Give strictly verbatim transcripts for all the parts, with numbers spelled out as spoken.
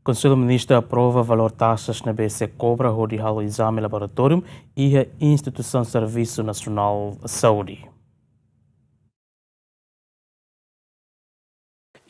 Konsellu Ministru aprova valór taxas ne'ebé sei kobra hodi halo ezame laboratóriu iha instituisaun Servisu Nasionál Saúde.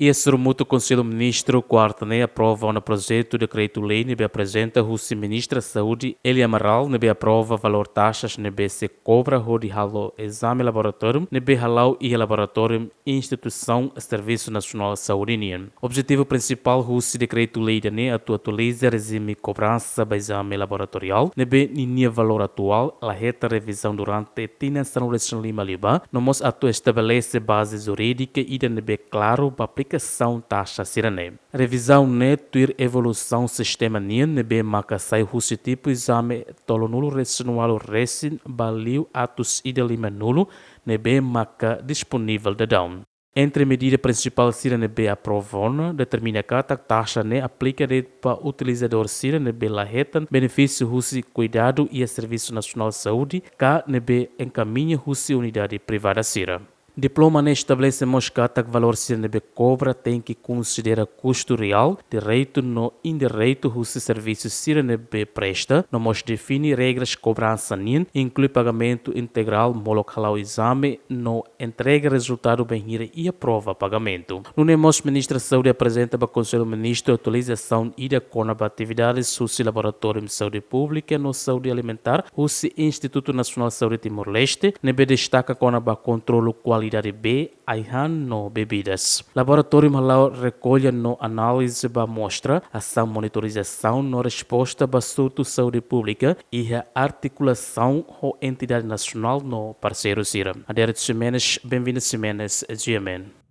Iha sorumutu, Konsellu Ministru kuarta ne'e aprova ona projetu dekretu-lei ne'ebé aprezenta husi Ministra Saúde Elia Amaral, ne'ebé aprova valór taxas ne'ebé sei kobra hodi halo ezame laboratóriu ne'ebé hala'o iha laboratóriu instituisaun Servisu Nasionál Saúde nian. Objetivu prinsipál husi dekretu-lei ida-ne'e atu atualiza rejime kobransa ba ezame laboratoriál ne'ebé ninia valór atuál la hetan revizaun durante tinan sanulu-resin-lima liubá, no mós atu estabelese baze jurídika ida ne'ebé klaru ba aplikasaun taxa sira-ne'e. Revizaun ne'e tuir evolusaun sistema nian ne'ebé maka sai husi tipu ezame tolunulu-resin-ualu resin ba liu atus ida limanulu ne'ebé maka disponivel daudaun. Entre medida prinsipál sira ne'ebé aprova ona, determina katak taxa ne'e aplika de'it ba utilizadór sira ne'ebé la hetan benefísiu husi kuidadu iha Servisu Nasionál Saúde ka ne'ebé enkamiña husi unidade privada sira. Diploma ne'e estabelese mós katak valór sira ne'ebé kobra tenke konsidera kustu reál, diretu no indiretu husi servisu sira ne'ebé presta, no mós define regras kobransa nian, inklui pagamentu integrál molok hala'o ezame no entrega rezultadu bainhira iha prova pagamentu. Nune'e mós Ministra Saúde aprezenta ba Konsellu Ministru atualizasaun ida kona-ba atividades husi Laboratóriu Saúde Públika no Saúde Alimentár husi Institutu Nasionál Saúde Timor-Leste, ne'ebé destaka kona-ba kontrolu kualidade bee, ai-han no bebidas. Laboratóriu hala'o rekolla no análize ba amostra, asaun monitorizasaun no resposta ba surtu saúde públika iha artikulasaun ho entidade nasionál no parseiru sira. Adérito Ximenes, Benvinda Ximenes, G M N.